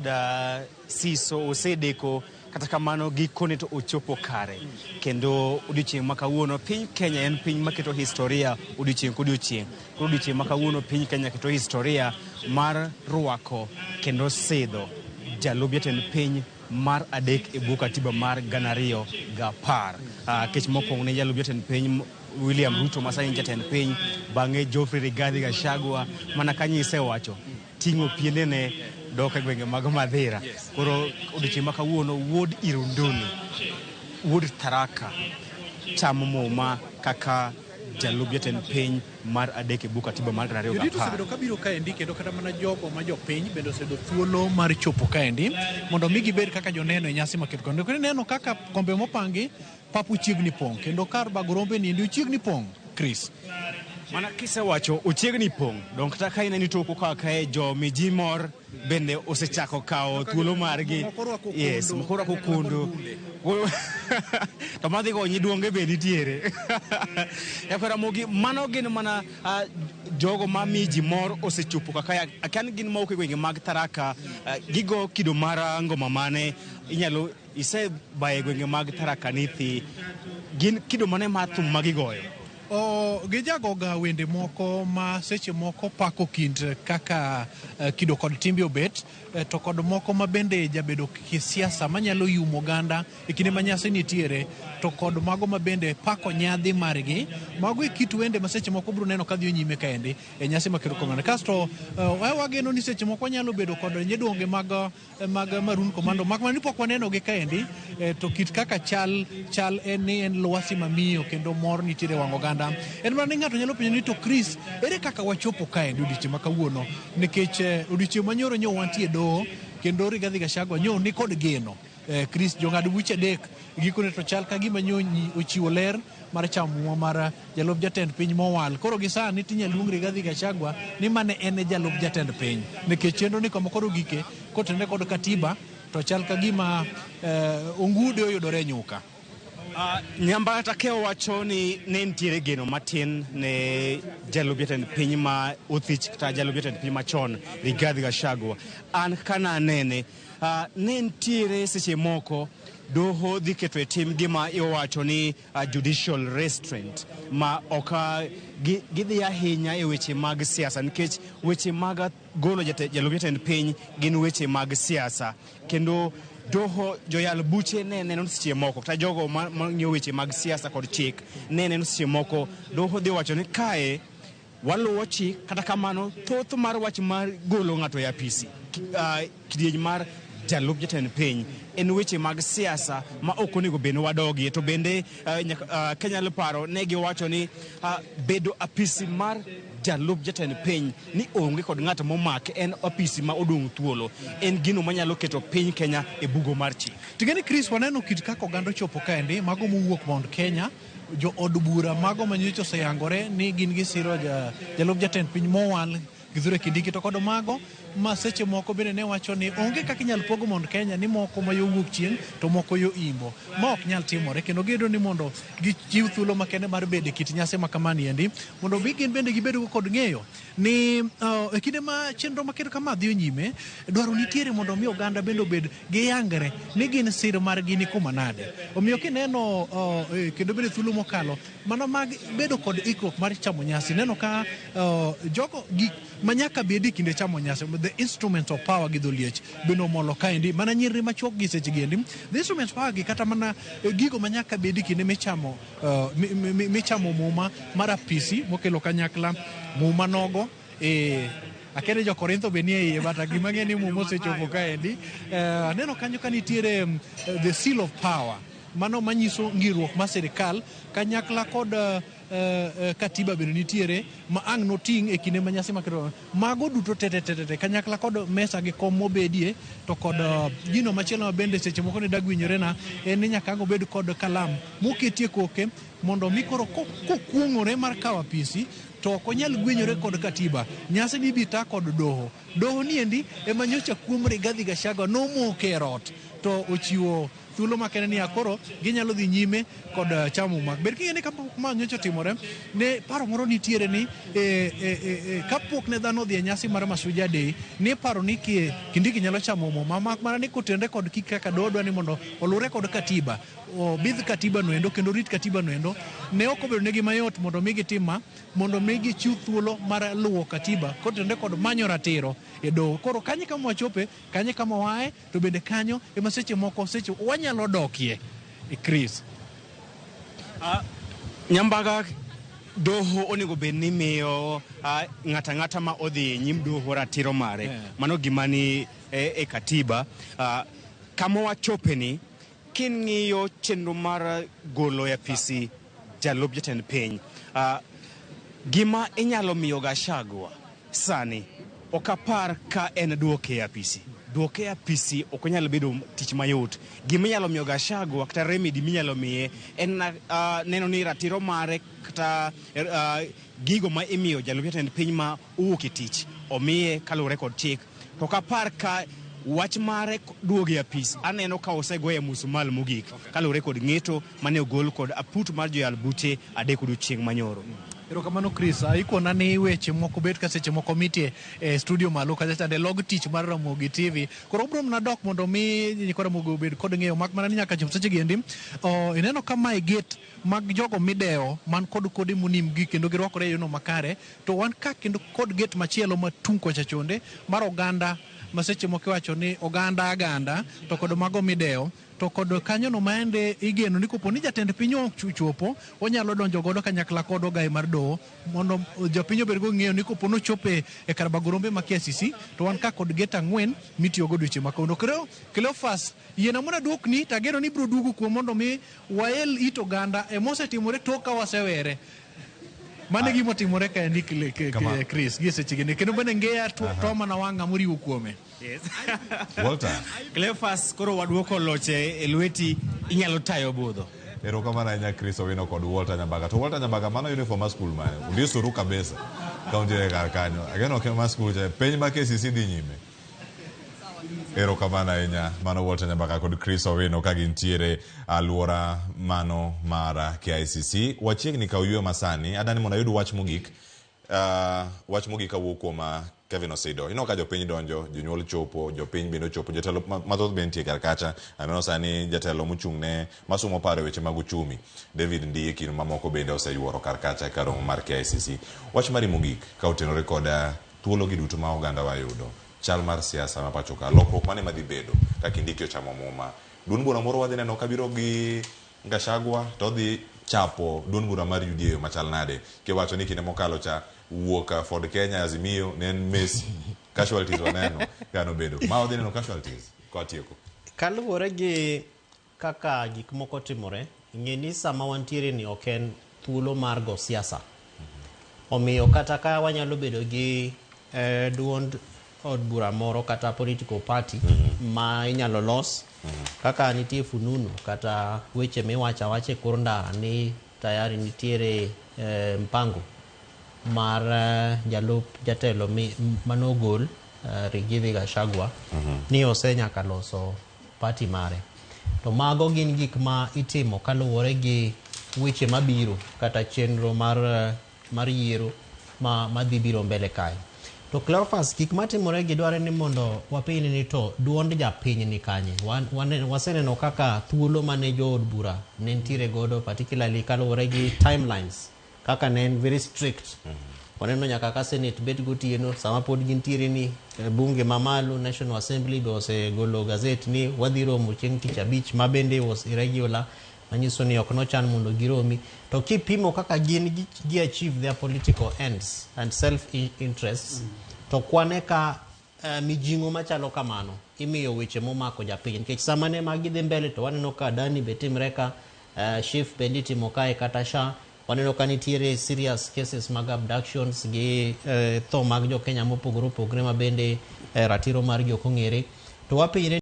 Da siso osedeko kata kamano gikone to ochopo kare kendo odiochieng' ma kawuono piny Kenya en piny maketo historia odiochieng' kodiochieng'. Koro odiochieng' ma kawuono piny Kenya keto historia mar rwako kendo sidho jalup jatend piny mar adek e bwo katiba mar 2010. Kech mokwongo ne jalup jatend piny William Ruto ma sani jatend piny, bang'e Geoffrey Rigathi Gachagua mana ka nyisewacho ting'o piendene dok e gwenge mag Madhira. Koro odiochieng' ma kawuono wuod Irunduni, wuod Tharaka chamo muma kaka jalup jatend piny mar adek e bwo katiba mar gana ariyo Jorit gapar. osebedo kabiro kaendi kendo kata mana jogo ma jopiny bende oseyudo thuolo mar chopo kaendi mondo mi gibed kaka joneno e nyasi maket kendo ineno kaka kombe mopangi pap ochiegni pong' kendo kar bago rombe niendi ochiegni pong' Chris. Mana kisewacho ochiegni pong' dong kata ka ineni toko ka kae jo miji mor bende osechako kawo thuolo margi. Moko orwako Yes, kondo, moko orwako kanyakla kod kondo. bunde. To madhi go nyiduonge be nitiere. Ramogi, mano gin mana jogo ma miji mor osechopo kaka akia ni gin mawuok e gwenge mag Tharaka, gigo kido mar ngoma mane inyalo isebayo e gwenge mag Tharaka Nithi, gin kido mane mar thum ma gigoyo? Gijagoga wende moko ma seche moko pako kind kaka kido kod timbe obet, to kod moko ma bende jabedo kisiasa manyalo yumo oganda e kinde ma nyasi nitiere, to kod mago ma bende pako nyadhi margi. Mago e kit wende ma seche moko biro neno kadhi nyime kaendi e nyasi maketo kamano. Kasto wageno ni seche moko wanyalo bedo kod nyiduonge mag Maroon Commando mak mana ni pok waneno gi kaendi, to kit kaka chal chal en ni en lwasi mamiyo kendo mor nitiere wang' oganda. En mana ni ng'ato nyalo penjo ni to Chris, ere kaka wachopo kaendi odiochieng' ma kawuono? Nikech odiochieng' manyoro nyo wantie e doho kendo Rigathi Gachagua nyo ni kod geno. Chris, jong'ad buche adek gikone to chal ka gima nyo ochiwo ler mar chamo muma mar jalup jatend piny mowal. Koro gi sani tinyal luong Rigathi Gachagua ni mane en e jalup jatend piny nikech chenro ni kama koro gike kotenore kod katiba to chal ka gima ongude oyudore e nyuka. Nyambara Takeo wacho ni ne nitiere geno matin ne jalup jatend piny ma othich kata jalup jatend piny machon Rigathi Gachagua. An kana anene ne nitiere seche moko doho dhi keto e tim gima iwacho ni judicial restraint ma ok gidhi ahinya e weche mag siasa nikech weche mag golo jalup jatend piny gin weche mag siasa kendo doho joyal buche ne neno seche moko kata jogo mang'iyo weche mag siasa kod chik ne neno seche moko doho dhi wacho ni kae waluwo chik kata kamano thoth mar wach mar golo ng'ato e apisi kidieny mar jalup jatend piny en weche mag siasa ma ok onego bed ni wadogie to bende kanyalo paro ne giwacho ni bedo apisi mar jalup jatend piny ni onge kod ng'at momake en apisi ma odong' thuolo en gino manyalo keto piny Kenya e bugo mar chik. Tigeni Chris, waneno kit kaka oganda ochopo kaendi, mago mowuok Mount Kenya, jo od bura mago manyocha oseyangore ni gin gisiro jalup jatend piny mowal Kithure Kindiki, to kod mago ma seche moko bende ne wacho ni onge kaka inyalo pog Mount Kenya ni moko ma yo wuok chieng' to moko yo imbo. Ma ok nyal timore kendo giyudo ni mondo gichiw thuolo makende mar bedo e kit nyasi ma kamani endi mondo mi gin bende gibed kod ng'eyo ni e kinde ma chenro maketo kama dhi nyime, dwaro nitiere mondo mi oganda bende obed giyangre ni gin sir margi ni kuma nade. Omiyo kineno kendo bende thuolo mokalo mana mag bedo kod ikruok mar chamo nyasi, neno ka jogo gik manyaka bedi e kinde chamo nyasi, the instruments of power gi dholiech bende omolo kaendi mana nyirri machuok gi seche gi endi, the instruments of power gi kata mana gigo manyaka bedi kinde michamo muma mar apisi mokelo kanyakla muma nogo. Akere jo Korintho be nie iye, but gima ng'e ni muma osechopo kaendi. Aneno kanyo ka nitiere the seal of power, mano manyiso ng'iruok mar sirikal kanyakla kod katiba bende nitiere ma ang' noting' e kinde ma nyasi maketo mago duto te te te te kanyakla kod mesa gi kom mobedie to kod gino machielo ma bende seche moko ne dag winjore na en ni nyaka ang' obed kod kalam moketie koke mondo mi koro kokuong'ore mar kawo apisi to ok onyal gwenyore kod katiba. Nyasi ni ibi ta kod doho. Doho ni endi ema nyocha kuom Rigathi Gachagua nomoke e rot to ochiwo thuolo makende ni koro ginyalo dhi nyime kod chamo mak. Ber king'e ni kapok ma nyocha otimore otimore ne paro moro nitiere ni kapok ne dhano odhi e nyasi mar Mashujaa Day ni paro ni Kindiki nyalo chamo muma mak mana ni kotenre kod kik kaka doho dwa ni mondo oluwre kod katiba obidh katiba no endo kendo rit katiba no endo ne ok obedo negi mayot mondo mi gitim ma mondo mi gichiw thuolo mar luwo katiba kotenre kod manyo ratiro e doho. Koro kanyo kama wachope, kanyo kama waaye, to bende kanyo ema seche moko seche wanyalo dokie. Chris. Nyambaga, doho onego bed ni miyo ng'ato ang'ata ma odhi e nyim doho ratiro mare. Mano gima ni e katiba. Kama wachope ni, king'iyo chenro mar golo e apisi jalup jatend piny, gima inyalo miyo Gachagua sani ok apar ka en duoke e apisi. Duoke e apisi ok onyal bedo tich mayot. Gima inyalo miyo Gachagua kata remedy minyalo miye en neno ni ratiro mare kata gigo ma imiyo jalup jatend piny ma owuok e tich omiye kaluwore kod chik. To ok apar ka wach mare duogo e apis aneno ka osegoye musmal mogik kaluwore kod ng'eto mane ogol kod aput mar joyal buche 3 odiochieng' manyoro. Erokamano Chris, ikona ni weche moko bet ka seche moko mitie e studio malo kacha chande log tich mar Ramogi TV. Koro obro mana dok mondo mi nyikwa Ramogi obed kod ng'eyo mak mana ni nyaka chop seche gi endi. Ineno ka mae gate mag jogo midewo man kod kode monim gi kendo girwakore e yono makare, to wan ka kendo kod gate machielo matung' kocha chonde mar oganda ma seche moko iwacho ni oganda aganda to kod mago midewo. To kod kanyono maende igeno ni kopo ni jatend piny ochopo onyalo donjo godo kanyakla kod ogaye mar doho mondo jopiny obed go ng'eyo ni kopo nochope e kar bago rombe ma KICC to wan ka kod gate 4 mitiyo go dweche ma kawuono. Koro Cleophas, yiena mondo aduokni to ageno ni ibiro duogo kuom mondo mi wael it oganda e mosetimore tok ka wasewere. Mano e gima otimore kaendi Chris gie sechegi ni kendo bende ngeya to mana wang'a moriwo kuome. Yes. Walter. Cleophas, koro waduoko loche e lweti, inyalo tayo budho. Erokamano ahinya Chris Owino kod Walter Nyambaga. To Walter Nyambaga, mano uniform mar skul mane? Undisoru kabisa ka untiere kar kanyo. Ageno ok en mar skul cha. Penj ma KCC dhi nyime. Erokamano ahinya. Mano Walter Nyambaga kod Chris Owino ka gintiere alwora mano mar KICC. Wachiegni kawo yweyo masani. Adani mondo ayud wach mogik. Wach mogik kawuok kuom Kevin Osido. Ineno ka jopiny donjo, jonyuol chopo, jopiny bende ochopo, jotelo mathoth bende nitie kar kacha. Aneno sani jatelo mochung' ne masumo paro e weche mag uchumi, David Ndii kind mamoko bende oseyuoro kar kacha e kar romo mar KICC. Wach mari mogik ka otenore kod thuolo gi duto ma oganda wa yudo, chal mar siasa ma pacho ka, lokruok mane madhi bedo ka Kindiki ochamo muma? Duond bura moro wadhi neno kabiro gi Gachagua to odhi chapo duond bura mar UDA e yo machal nade? Kiwacho ni kinde mokalo cha wuok Ford Kenya Azimio ne en Messi. Casualties waneno ka nobedo. Ma odhi neno casualties kwatieko. Kaluwore gi kaka gik moko timore, ng'e ni sama wantiere ni ok en thuolo mar go siasa. Omiyo kata ka wanyalo bedo gi duond od bura moro kata political party ma inyalo los kaka nitie fununu kata weche miwacho awacha e kor ndara ni tayari nitiere mpango mar jalup jatelo manogol Rigathi Gachagua ni osenyaka loso party mare. To mago gin gik ma itimo kaluwore gi weche mabiro kata chenro mar yiero madhi biro mbele kae. To Cleophas, gik matimore gi dware ni mondo wapiny ni to duond japiny ni kanye. Waseneno kaka thuolo mane jood bura ne nitiere godo, particularly kaluwore gi timelines, kaka ne en very strict. Waneno nyaka ka Senate bet gotieno sama pod gintiere ni bunge mamalo National Assembly be osegolo gazet ni wadhi romo chieng' tich abich ma bende was irregular, manyiso ni ok nochan mondo giromi. To kipimo kaka gin gi achieve their political ends and self interests, to kwane ka mijing'o machalo kamano imiyo weche momako japiny, nikech sama ne magi dhi mbele to waneno ka Adani be timre ka, SHIF bende itimo kae kata SHA. Waneno ka nitiere serious cases mag abductions gi tho mag jo Kenya mopogore opogore ma bende ratiro margi ok ong'ere. To wapenjre